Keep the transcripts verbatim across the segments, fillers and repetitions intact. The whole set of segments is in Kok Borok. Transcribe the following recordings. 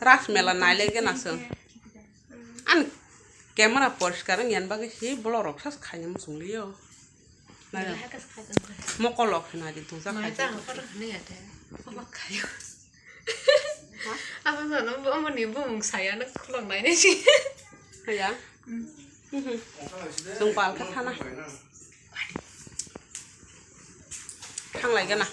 Ras mela naile gena song. An camera poriskar wng yan bagwi si bolong rok sas khaina muchung liyo. Nayo. Mokol rok khna di tungsa khai. Mai tang photo khna ya te. Kolok khayo. Ha? Abo jano bo amoni bumung saya na kolok nai nai si. Ya. Mhm. Chwng pal kha thana. Thang lai gana.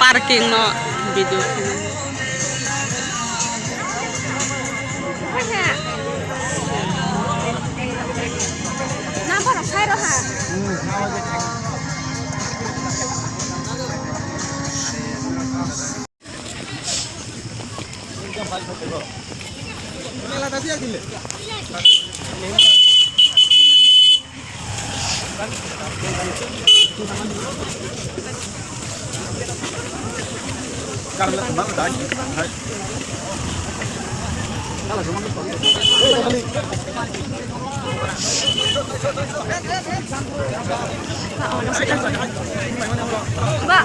Parking no video. Ba,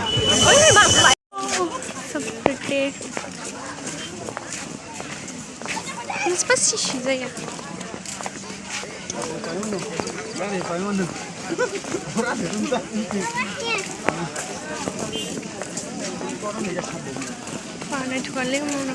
oi, ba, ba. Oh, so pretty. Mas pa si si ya. Panai thuka le mo no.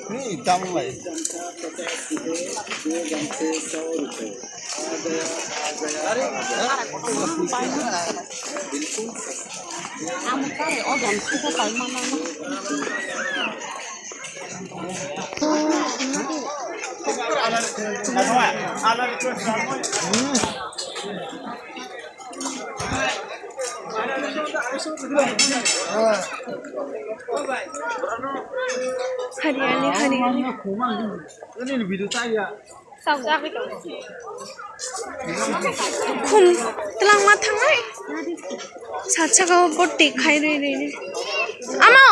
Ni tam lai. Hariyali, hariyali. Khum twlangma thangnai. Satsaka o boti khai rwi rwi. Ama.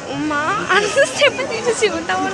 Uma, ano seven itu sih utama.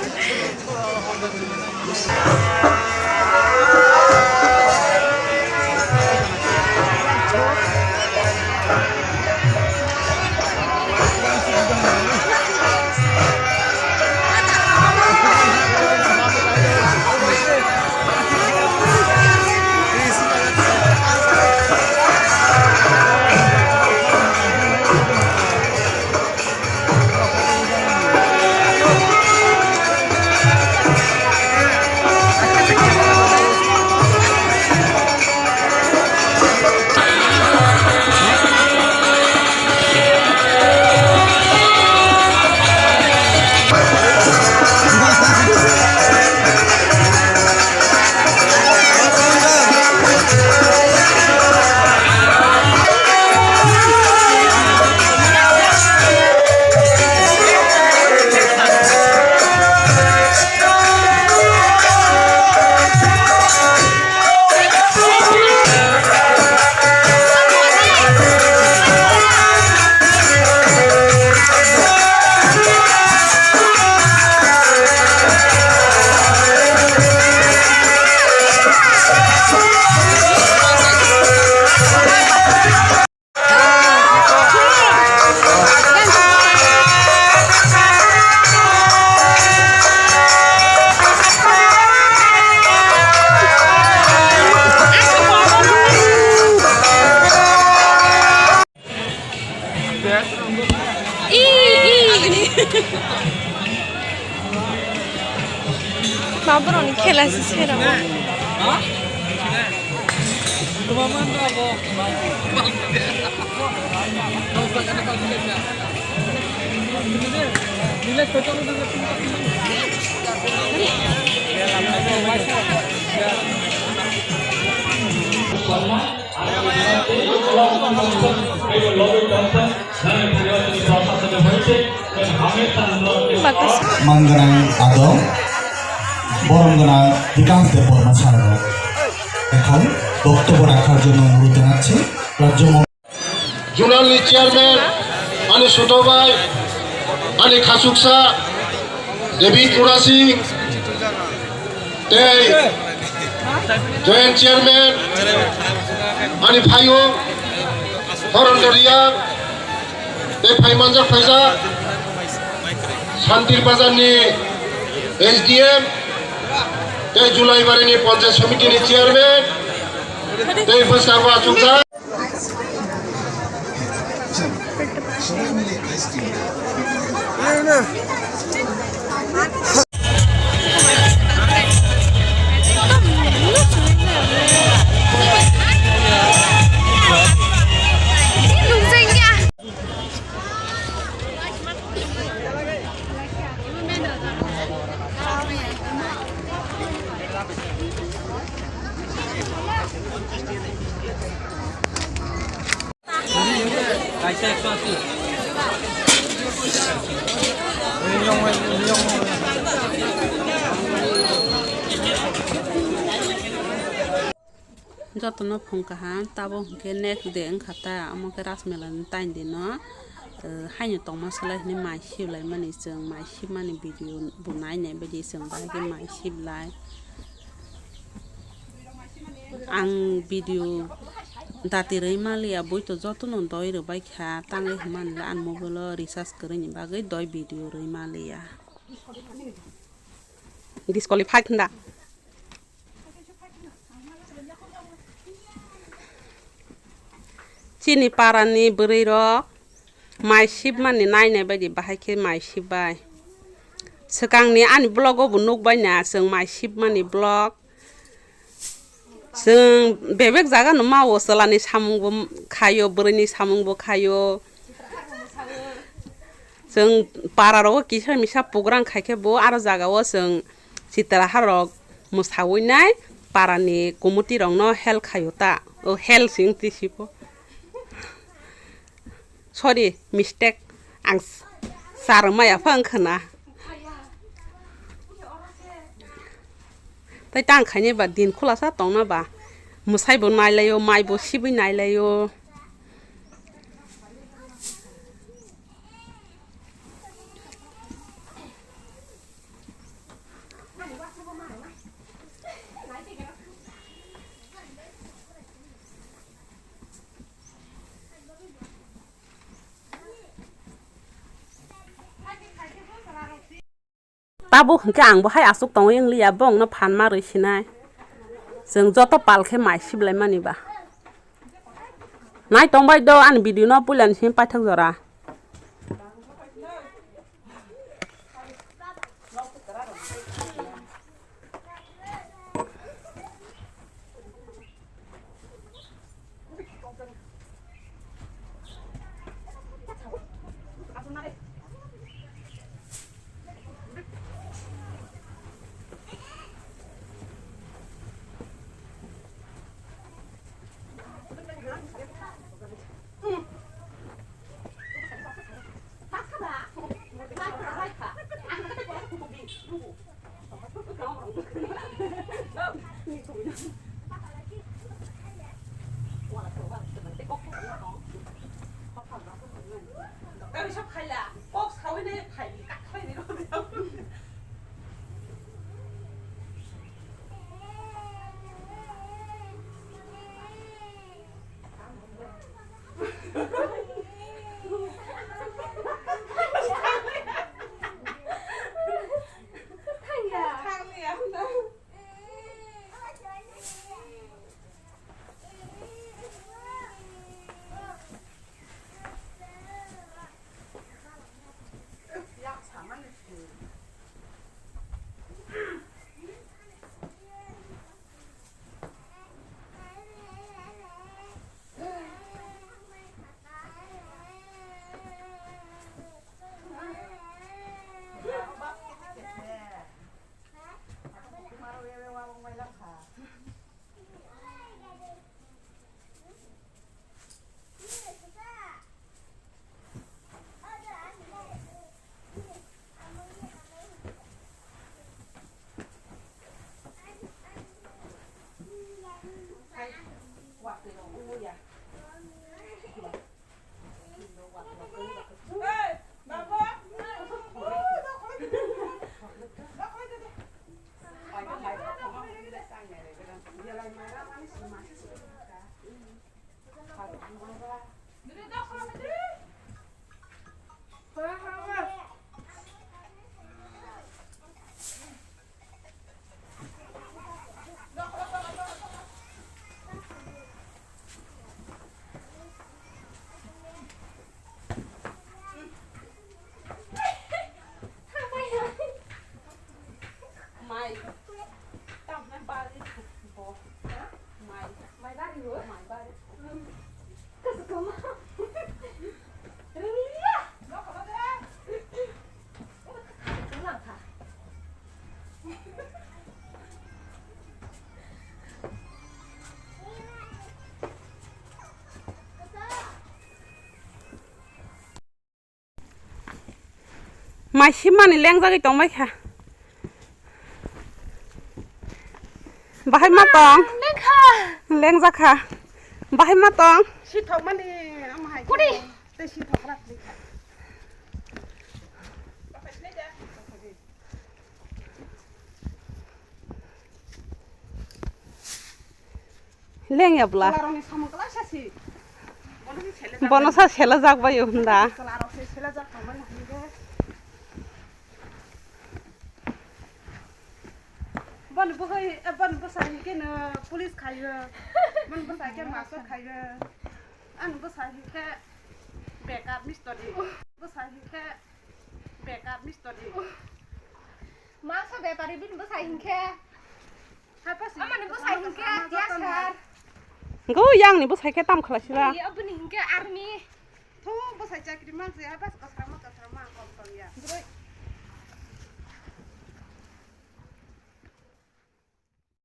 Baborokni khela se serao. Maan gwnang adong, borom gwnang Bikas Debbarma sir-o. এখন বক্তব্য রাখার জন্য অনুরোধ জানাচ্ছি রাজ্য মন্ত্রী। Zonal ni chairman, ani Suto bai, ani Khasuksa, David Murasing, tei joint chairman, ani phaio, Horon Doria, tei phai manjak phaijak, Santir Bazar ni S D M, tei Julaibari ni Panchayat Samiti ni chairman, tei bwskango achukjak. Jotono phung kaham, tabuk hwnkhe next day wngkha ta, omo khe Ras Mela ni tain dino, eh, haino tongma swlai hwnwi mai siblaimani, chwng mai sibmani video bo nainai baidi chwng bahai khe mai siblai. Ang video dati rwi maliya, bui to jotono doi rwbai kha, tangwi hwnmani le ang mobile o recharge kwrwini bagwi doi video rwi maliya. Disqualify hwnda. Chini parani bwrwi rok mai sibmani nainai baidi bahai khe mai sibbai. Swkangni ani vlog o bo nukbai na chwng mai sibmani vlog. Chwng bebak jaga no mao, chwla ni samung bo khaio, bwrwi ni samung bo khaio. Chwng para rogo kisa misa program khai khe bo aro jaga o chwng chitra harok mwsawi nai para ni committee rok no help khaio ta, o help sing tisibo. Sorry, mistake. Ang s-, sar maya phang khna. Tai tang khaini ba din khulasa tongna ba. Mwsai bo nailaio, mai bo sibwi nailaio. Tabuk hwnkhe ang bo hai aswk tongwi wngliya, bongno phan ma rwi sinai. Chwng joto pal khe mai siblaimani ba. Nai tongbai do ani video no puilani simi paithak jora. Mai simmani lengjagwi tongbai kha. Bahai ma tong? Lengkha. Lengjak kha. Bahai ma tong? Sithokmani ama hai. Kudi? Tei sithok rak ni kha. Leng ya bla. Chwlarokni samung kwlaisa si. Bono se sele jak Bono sa sela jak bai hunda. Chwlarok se sele jak tongmani hwnde. Bono bwhai, eh, bono bwsai hinkhe no police khaio. Bono bwsai khe master khaio. Ani bwsai hinkhe bekar mistori. Bwsai hinkhe bekar mistori. Masa bepari bini bwsai hinkhe. Amani bwsai hinkhe, ya sir. Go yang ni bwsai khe tam khlai sila. Iya, aboni hinkhe army. Tho bwsai chakri man se, hai bas kasrama kasrama kom tong ya. Broi,